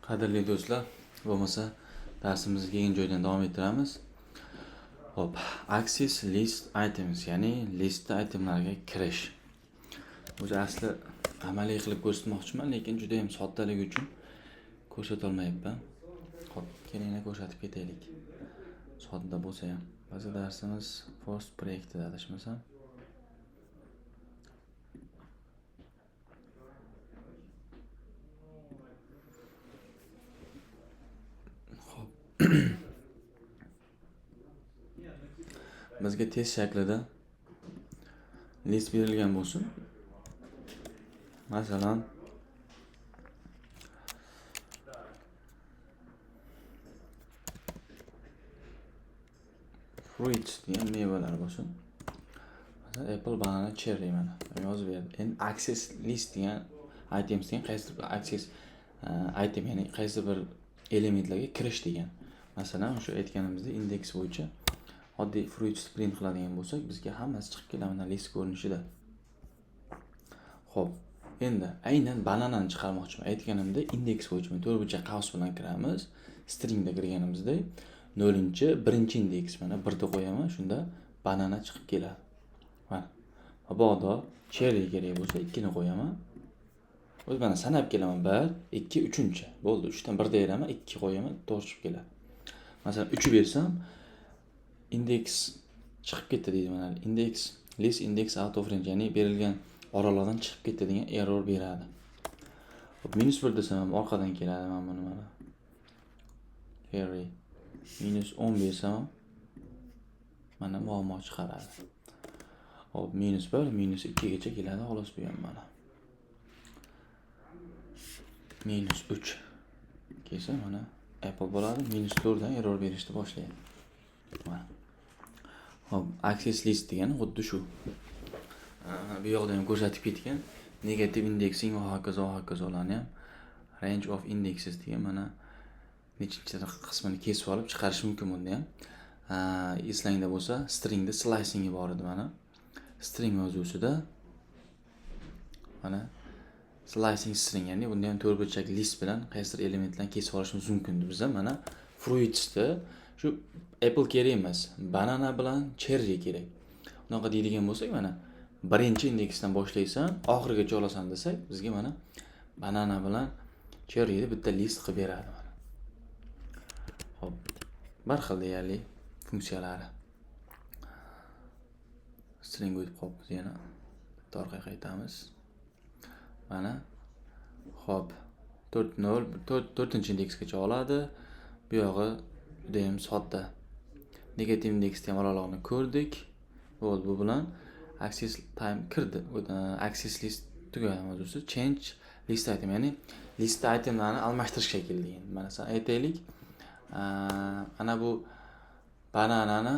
Qadrli do'stlar, bo'lmasa darsimizni keyingi joydan davom ettiramiz. Xo'p, access list items, ya'ni list itemlarga kirish. O'zi asli amaliy qilib ko'rsatmoqchiman, lekin juda ham soddaligi uchun ko'rsata olmayapman. Xo'p, kelinglar ko'rsatib ketaylik. Sodda bo'lsa ham. Ba'zi darsimiz first proyektida adashmasam. Xo'p. Bizga test shaklida list berilgan bo'lsin. Masalan, fruits degan mevalar bo'lsin. Masalan, apple, banana, cherry mana yozib berdi. Endi access list degan items degan qaysi bir access item, ya'ni qaysi bir elementlarga kirish degan. Masalan, o'sha aytganimizdek indeks bo'yicha oddiy fruits print qiladigan bo'lsak, bizga hammasi chiqib keladi mana list ko'rinishida. Xo'p, endi aynan bananani chiqarmoqchiman. Aytganimdek, indeks bo'yicha to'rtburchak qavs bilan kiramiz. Stringda kirganimizda 0-chi, 1 indeks mana 1 da qo'yaman, shunda banana chiqib keladi. Mana. Mabodo cherry kerak bo'lsa 2 ni qo'yaman. O'zi mana sanab kelaman 1, 2, 3-chi. Bo'ldi, 3 dan 1 beraman, 2 qo'yaman, to'g'ri chiqib keladi. Masalan, 3 bersam indeks chiqib ketdi deydi mana. Index list index out of range, ya'ni berilgan oralardan chiqib ketdi degan error beradi. Xo'p, -1 desam ham orqadan keladi mana buni mana. Cherry -10 bersam mana muammo chiqaradi. Xo'p, -1, -2 gacha keladi xolos bu ham mana. -3 kelsa mana apple bo'ladi, -4 dan error berishni boshlaydi. Mana. Xo'p, access list degani xuddi shu. Bu yoqda ham ko'rsatib ketgan negative indexing va hokazo va hokazolarni ham range of indexes degan mana nechinchi qismini kesib olib chiqarish mumkin bunda ham. Eslangda bo'lsa, stringda slicingi bor edi mana. String mavzusida mana slicing string, ya'ni bunda ham to'rtburchak list bilan qaysidir elementlarni kesib olishimiz mumkin. Biza mana fruitsda shu apple kerak emas, banana bilan cherry kerak. Unaqa deydigan bo'lsak, mana birinchi indeksdan boshlaysan, oxirigacha olasan desak, bizga mana banana bilan cherryni bitta list qilib beradi mana. Xo'p, bir xil deyarli funksiyalari. String o'tib qolibmiz yana. Bitta orqaga qaytamiz. Mana. Xo'p, 4 0 4 4 indeksgacha oladi. Bu yog'i juda ham sodda. Negativ indeksni ham oralig'ini ko'rdik. Bo'ldi, bu bilan access time kirdi. Access list tugadi mavzusi. Change list item, ya'ni list itemlarni almashtirish shakli endi. Mana aytaylik, ana bu bananani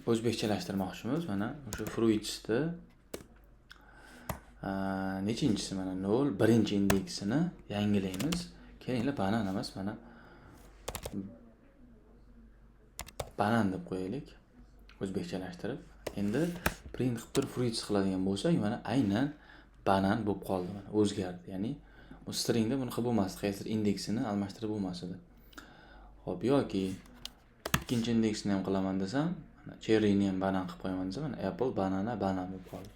o'zbekchalashtirmoqchimiz. Mana o'sha fruitsni nechinchisi mana 0 birinchi indeksini yangilaymiz. Kelinglar, banan emas, mana banan deb qo'yaylik o'zbekchalashtirib. Endi print qilib turib fruits qiladigan bo'lsak, mana aynan banan bo'lib qoldi, mana o'zgardi. Ya'ni bu stringda bunaqa bo'lmasdi, qaysidir indeksini almashtirib bo'lmas edi. Xo'p, yoki ikkinchi indeksini ham qilaman desam, mana cherryni ham banan qilib qo'yaman desam, mana apple, banana, banan bo'lib qoldi.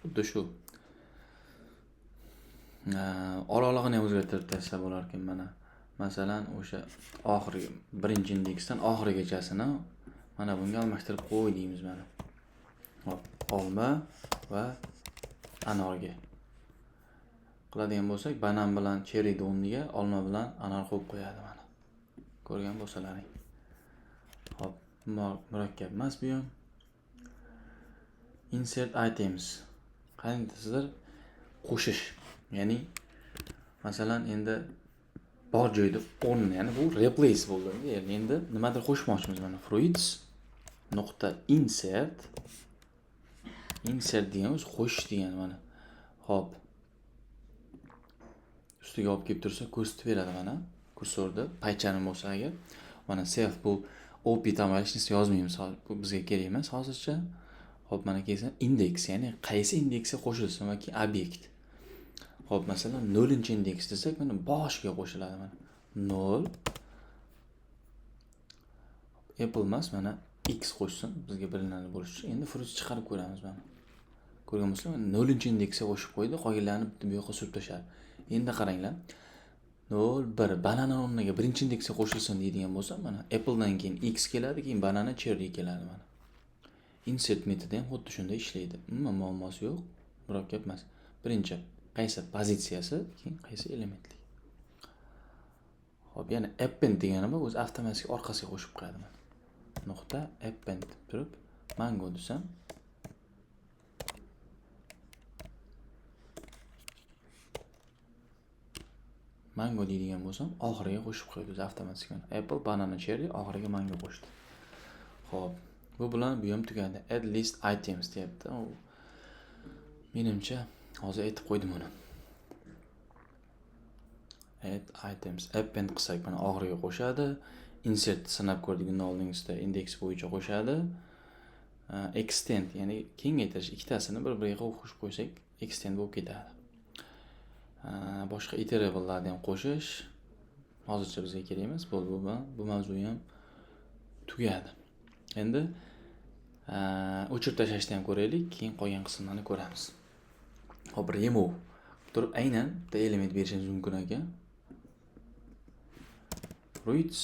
Xuddi shu. Oralig'ini ham o'zgartirib tashlab bo'lar ekan mana. Masalan, o'sha oxirgi birinchi indeksdan oxirigachasini mana bunga almashtirib qo'y deymiz mana. Hop, olma va anorga. Qiladigan bo'lsak, banan bilan cherryni o'rniga olma bilan anor qo'yib qo'yadi mana. Ko'rgan bo'lsalaring. Hop, murakkab emas bu ham. Insert items. Qandaydir qo'shish. Ya'ni masalan, endi bor joyda o'rnini, ya'ni bu replace bo'ldi. Endi nimadir qo'shmoqchimiz mana fruits nuqta insert. Insert degan o'zi qo'shish degani mana. Xo'p. Ustiga olib kelib tursa ko'rsatib beradi mana kursorni paychani bo'lsa agar. Mana self bu OP tomon hech narsa yozmaymiz, bu bizga kerak emas hozircha. Xo'p, mana kelsa indeks, ya'ni qaysi indeksga qo'shilsin yoki obyekt. Xo'p, masalan, 0-indeks desak, mana boshiga qo'shiladi mana. 0, Apple emas, mana x qo'shsin, bizga bilinarli bo'lishi uchun. Endi fruits chiqarib ko'ramiz mana. Ko'rgan bo'lsanglar, 0-indeksga qo'shib qo'ydi, qolganlarni bu yoqqa surib tashladi. Endi qaranglar. 0 1 banana o'rniga 1-indeksga qo'shilsin deydigan bo'lsam, mana Appledan keyin x keladi, keyin banana, cherry keladi mana. Insert metodi ham xuddi shunday ishlaydi. Umuman muammosi yo'q, murakkab emas. Birinchi qaysi pozitsiyasi, keyin qaysi elementlik. Xo'p, yana append degani bor, o'zi avtomatik orqasiga qo'shib qo'yadi mana. Nuqta append deb turib mango desam, mango deydigan bo'lsam, oxiriga qo'shib qo'yadi o'zi avtomatik. Apple, banana, cherry, oxiriga mango qo'shdi. Xo'p, bu bilan bu ham tugadi. Add list items deyapti. Menimcha hozir aytib qo'ydim uni. Add items, append qilsak mana oxiriga qo'shadi. Insert sinab ko'rdik undan oldingisida indeks bo'yicha qo'shadi. Extend, ya'ni kengaytirish, ikkitasini bir-biriga qo'shib qo'ysak extend bo'lib ketadi. Boshqa iterablelarni ham qo'shish hozircha bizga kerak emas. Bo'ldi, bu mavzu ham tugadi. Endi o'chirib tashlashni ham ko'raylik, keyin qolgan qismlarni ko'ramiz. Hop, remove turib aynan bitta element berishimiz mumkin ekan. Fruits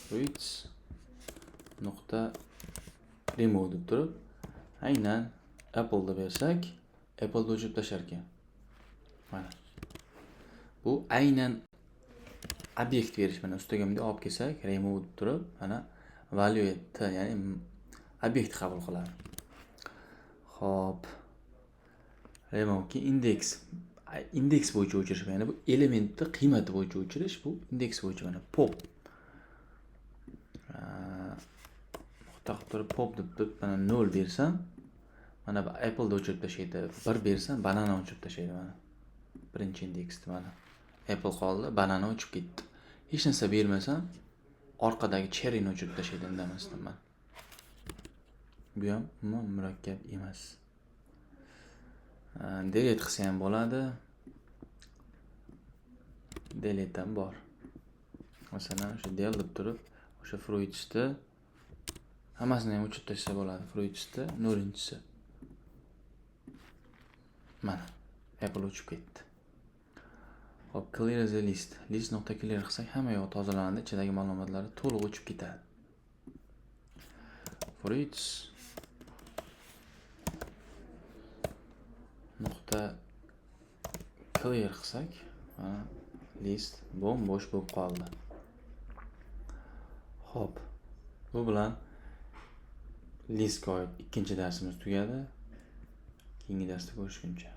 fruits nuqta remove deb turib aynan Apple deb bersak, Apple'ni o'chirib tashlar ekan. Mana. Bu aynan obyekt berish, mana ustiga bunday olib kelsak, remove deb turib, mana value t, ya'ni obyekt qabul qiladi. Xo'p. Remove ki indeks, indeks bo'yicha o'chirish, ya'ni bu elementni qiymati bo'yicha o'chirish, bu indeks bo'yicha mana pop. Nuqta qilib turib pop deb turib mana 0 bersam, mana bu Apple'ni o'chirib tashlaydi. 1 bersam, banana o'chirib tashlaydi mana. Birinchi indeksda mana Apple qoldi, banana o'chib ketdi. Hech narsa bermasam, orqadagi cherryni o'chirib tashlaydi indamasdan mana. Bu ham umuman murakkab emas. Delete qilsa ham bo'ladi. Delete ham bor. Masalan, o'sha del deb turib, o'sha fruitsni hammasini ham o'chirib tashlasa bo'ladi. Fruitsni 0-inchisi. Mana Apple o'chib ketdi. Xo'p, clear the list. List nuqta clear qilsak hamma yoq tozalanadi, ichidagi ma'lumotlar to'liq o'chib ketadi. Fruits nuqta clear qilsak, mana list bo'm-bo'sh bo'lib qoldi. Xo'p, bu bilan listga oid ikkinchi darsimiz tugadi. Keyingi darsda ko'rishguncha.